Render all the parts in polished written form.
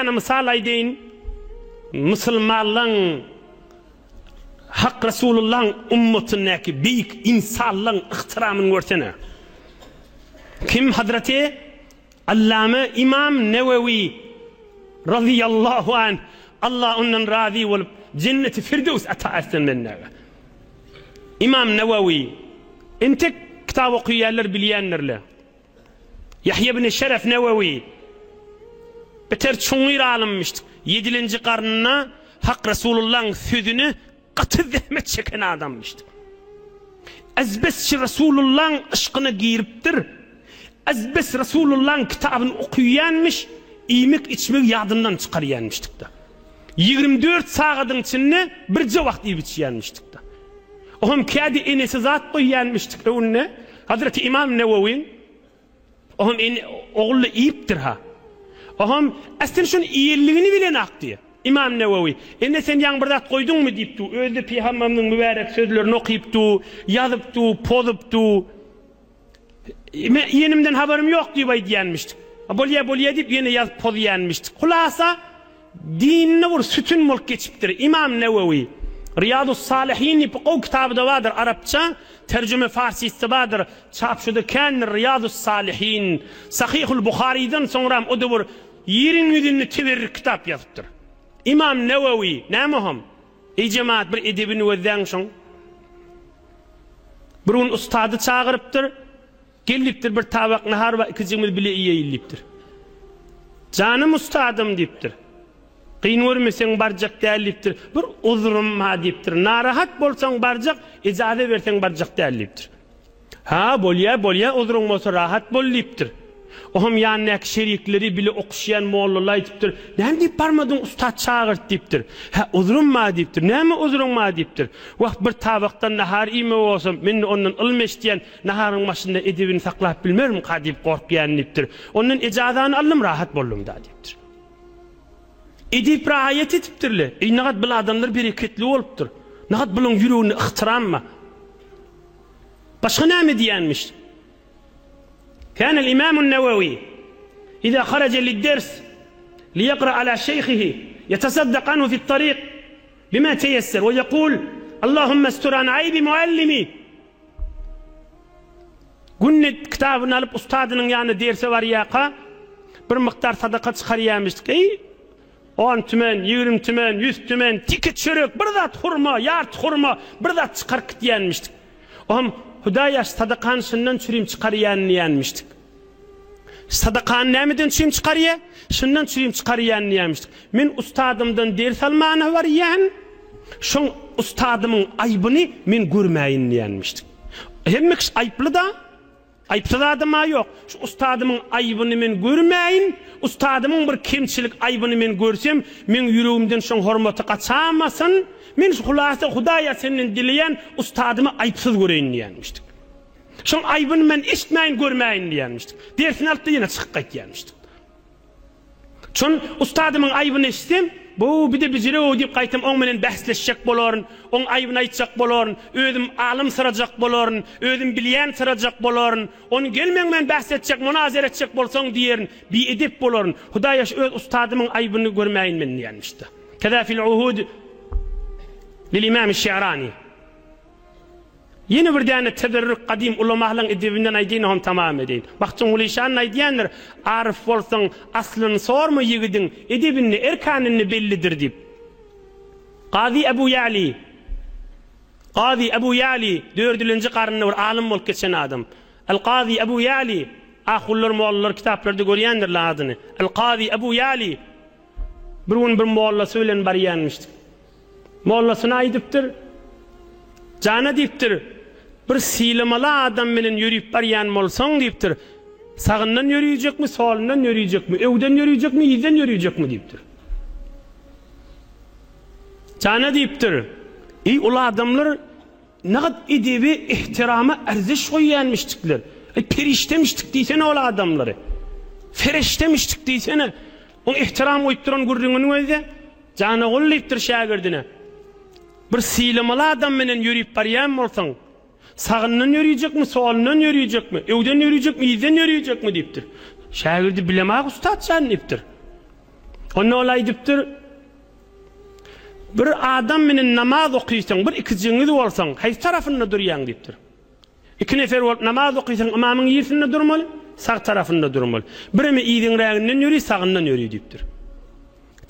däne mysal aýdaýyn. Musulmanlaň Hak Resulullaň ummatyndaky beýik ynsanlaň yhtyramyny görsene. Kim Hazreti Allame Imam Newewi razyýallahu anh, Allah ondan razy bolup, jenneti Firdöws ata etsin bendäge. Imam Newewi, entek kitap okaýanlar bilýändirler. Ýahýa ibn Şeref Newewi beter çuňňur alymmyş. Ýedilenji garnynda Hak Resulullaň sözüne gaty zähmet çeken adammyş. Ezbesçi Resulullaň yşkyna giripdir. Ezbes Resulullaň kitabyny okuýanmyş, iýmek-içmegi ýadyndan çykarýanmyşdykda. 24 sagadyň içinde birje wagt iýip-içýänmişdikde. Oňam kädi enesi zat goýýanmyşdyk öňünde. Hazreti Imam Newewiň oňam ene ogully iýipdir-ha. Oňam aslynda şony iýenligini bilenak diýýär. Imam Newewi, Ene sen ýaňy bir zat goýduňmy diýipdi. Özi-de pygamberimiziň mübärek sözlerini okypdy, ýazypdy, pozupdy. Men iýenimden habarym ýok diýip aýdýanmyşdyk. Bolýa, bolýa diýip ýene ýazyp pozýanmyşdyk. Hulasa, dinde bir sütün bolup geçipdir. Imam Newewi, Riýadus Salihin diýip bir gowy kitaby-da bardyr arapça, terjüme farsisde bardyr, çap şuda kändir Riýadus Salihin. Sahihul Buharydan soňram o-da bir ýeriň ýüzünde teberrik kitap ýazypdyr. Imam Newewi, näme ohm? Eý jemaat bir edebini gözläň şoň. Bir gün ustady çagyrypdyr. Gel diýipdir, bir tabak nahar bar, ikijigimiz bile iýeýli diýipdir. Janym ustadym diýipdir. Kyn görmeseň barjak däl diýipdir. Bir uzrym bar diýipdir. Narahat bolsaň barjak, ejaza berseň barjak däl diýipdir. Ha, bolýa, bolýa, uzruň bolsa rahat bol diýipdir. Oňam ýanyndaky şerikleri bile okuşýan mollalar aýdypdyr, Näme diýip barmadyň, ussat çagyrt diýipdir. Hä, uzrym bar diýipdir. Näme uzruň bar diýipdir. Wah, bir tabakdan nahar iýmek bolsam, men-de ondan ylym eşidýän, naharyň başynda edebini saklap bilmerimka diýip gorkýan diýipdir. Ondan ejazany aldym, rahat boldum-da diýipdir. Edep raýat edipdirler. Eý, nagat bil adamlar bereketli bolupdyr. Nagat bulaň ýüreginde yhtyram bar. Başga näme diýýänmiş? Kânel İmamun Newewi iza haraja lid-ders liýakra ala şeýhihi ýetesaddaq anhu fit-taryk bima teýesser we ýekul Allahumma estur an aýbi muallimi Günde kitabyny alyp ustadynyň ýanyna derse barýarka bir mukdar sadaka çykarýarmyşdyk. Eý, on tümen, 20 tümen, 100 tümen, tiki çörek, bir zat hurma, ýarty hurma, bir zat çykaryp gitýänmişdik. Oňam Hudaý-a şu sadakany şundan çürim çykarýan diýýänmişdik. Sadakany nämeden çürim çykarýa? Şundan çürim çykarýan diýýänmişdik. Men ustadymdan ders almana barýan, şoň ustadymyň aýbyny men görmäýin diýýänmişdik. Hemme kişi aýyply-da. Aýypsyz adam-a ýok. Şu ustadymyň aýybyny men görmäýin, ustadymyň bir kemçilik aýbyny men görsem, meň ýüregimden şoň hormaty gaçamasyn. Men şu hulasa Hudaýa senden dileýän, ustadymy aýypsyz göreýin diýýänmişdik. Şoň aýbyny men eşitmäýin, görmäýin diýýänmişdik. Dersini alyp-da ýene çykyp gaýtýanmyşdyk. Şon ustadymyň aýbyny eşitsem, Bu, bir-de bijire-ow diýip gaýtam oň bilen bäsleşjek bolaryn, oň aýbyny aýtjak bolaryn, özüm alym syrajak bolaryn, özüm bilýän syrajak bolaryn, ony gel meň bilen bäs etjek, munazer etjek bolsaň diýerin, biedep bolaryn. Hudaýa şu öz ustadymyň aýbyny görmäýin men diýenmişdi. Keza fil uhud lil imam Şi'rani. Ýene bir däne teberrük gadym ulamahlaň edebinden aýdaýyn oňam tamam edeýin. Magtymguly şan aýdýandyr, Aryf bolsaň, aslyny sorma ýigidiň, edebinde, erkanynda bellidir diýip. Gazy Ebu Ýali Gazy Ebu Ýali dördülenji garynda bir alym bolup geçen adam. El Gazy Ebu Ýali ahunlar, mollalar kitaplarda görýändirler adyny. El Gazy Ebu Ýali Bir gün bir mollasy bilen barýanmyşdyk. Mollasyna aýdypdyr, Jana diýipdir, bir sylamaly adam bilen ýörüp barýan bolsaň diýipdir, sagyndan ýörüjekmi, solundan ýörüjekmi, öwden ýörüjekmi, yzdan ýörüjekmi diýipdir. Jana diýipdir, eý uly adamlar Nagt edebi ehtirama erziş goýýanmişdikler. Eý, perişdemişdik diýsene ol adamlary. Fereşdemişdik diýsene. Oň ehtiram goýup duran gürrüňini gözle. Janogul diýipdir şägirdine. Bir sylamaly adam menen ýörüp barýan bolsaň, sagyndan ýörüjekmi, solundan ýörüjekmi, öwden ýörüjekmi, yzdan ýörüjekmi diýipdir. Şägirdi bilemok ussat jan diýipdir. Onda ol aýdypdyr, Bir adam menen namaz okysaň, bir ikijigiňiz bolsaň, haýsy tarapynda durýaň diýipdir. Iki nefer bolup namaz okysaň, ymamyň ýersinde durmaly, sag tarapynda durmaly. Biremi yzyňräginden ýöri, sagyndan ýöri diýipdir.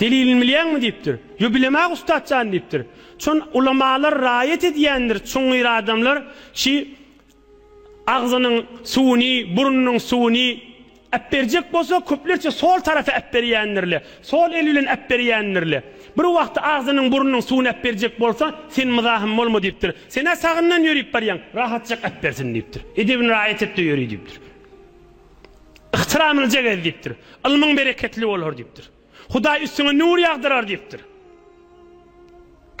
Delilini bilýäňmi diýipdir. Ýo bilemag ussat jan diýipdir. Şon ulamalar raýat edýändir, çuňňur adamlar şi Agzynyň suwuny, burnunyň suwuny äpberjek bolsa, köplerçe sol tarapa äpberýändirle. Sol eli bilen äpberýändirle. Bir wagty agzynyň, burnunyň suwuny äpberjek bolsa, sen myzahym bolma diýipdir. Sen-ä sagyndan ýörüp barýaň, rahatjak äpbersin diýipdir. Edebini raýat et-de ýöri diýipdir. Yhtyramlyja gez diýipdir. Ylmyň bereketli bolar diýipdir. Hudaý üstüňe nur ýagdyrar diýipdir.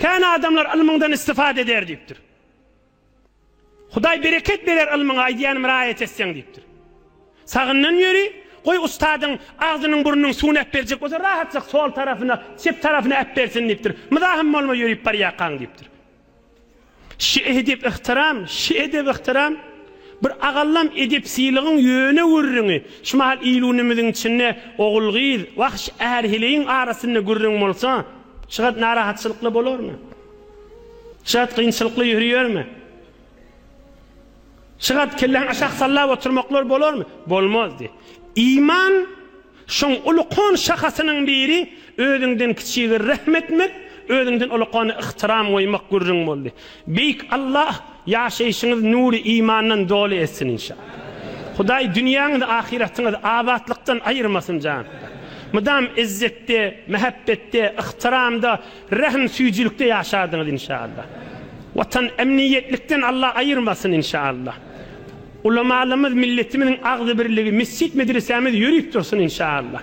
Kän adamlar ylmyňdan istifada eder diýipdir. Hudaý bereket berer ylmyňa aýdýanymy raýat etseň diýipdir. Sagyndan ýöri, goý ustadyň agzynyň burnunyň suwuny äpberjek bolsa rahatjak sol tarapyna, çep tarapyna äpbersin diýipdir. Myzahym bolma ýörüp barýarkaň diýipdir. Şi edep yhtyram, şi edep yhtyram bir agallam edep sylagyň ýöne gürrüňi. Şu mahal il-günümiziň içinde ogul-gyz, wah şi är-heleýiň arasynda gürrüň bolsa, şygat narahatçylykly bolarmy? Şygat kynçylykly ýörüýärmi? Şygat kelläňi aşak sallap oturmaklar bolarmy? Bolmazdy. Iman şoň ulukan şahasynyň biri özüňden kiçige rehm etmek, özüňden ulukana yhtyram goýmak gürrüň boldy. Beýik Allah ýaşaýşyňyz nury imandan doly etsin inşallah. Hudaý dünýäňizi ahyratyňyzy abatlykdan aýyrmasyn janlar. Mydam ezzetde, mähebbetde, yhtyramda Rähim süýjülikde ýaşardyňyz inşallah. Watan emniýetlikden Allah aýyrmasyn inşallah. Ulamalarymyz milletimiziň agzybirligi mesjit medresämiz ýörüp dursun inşallah.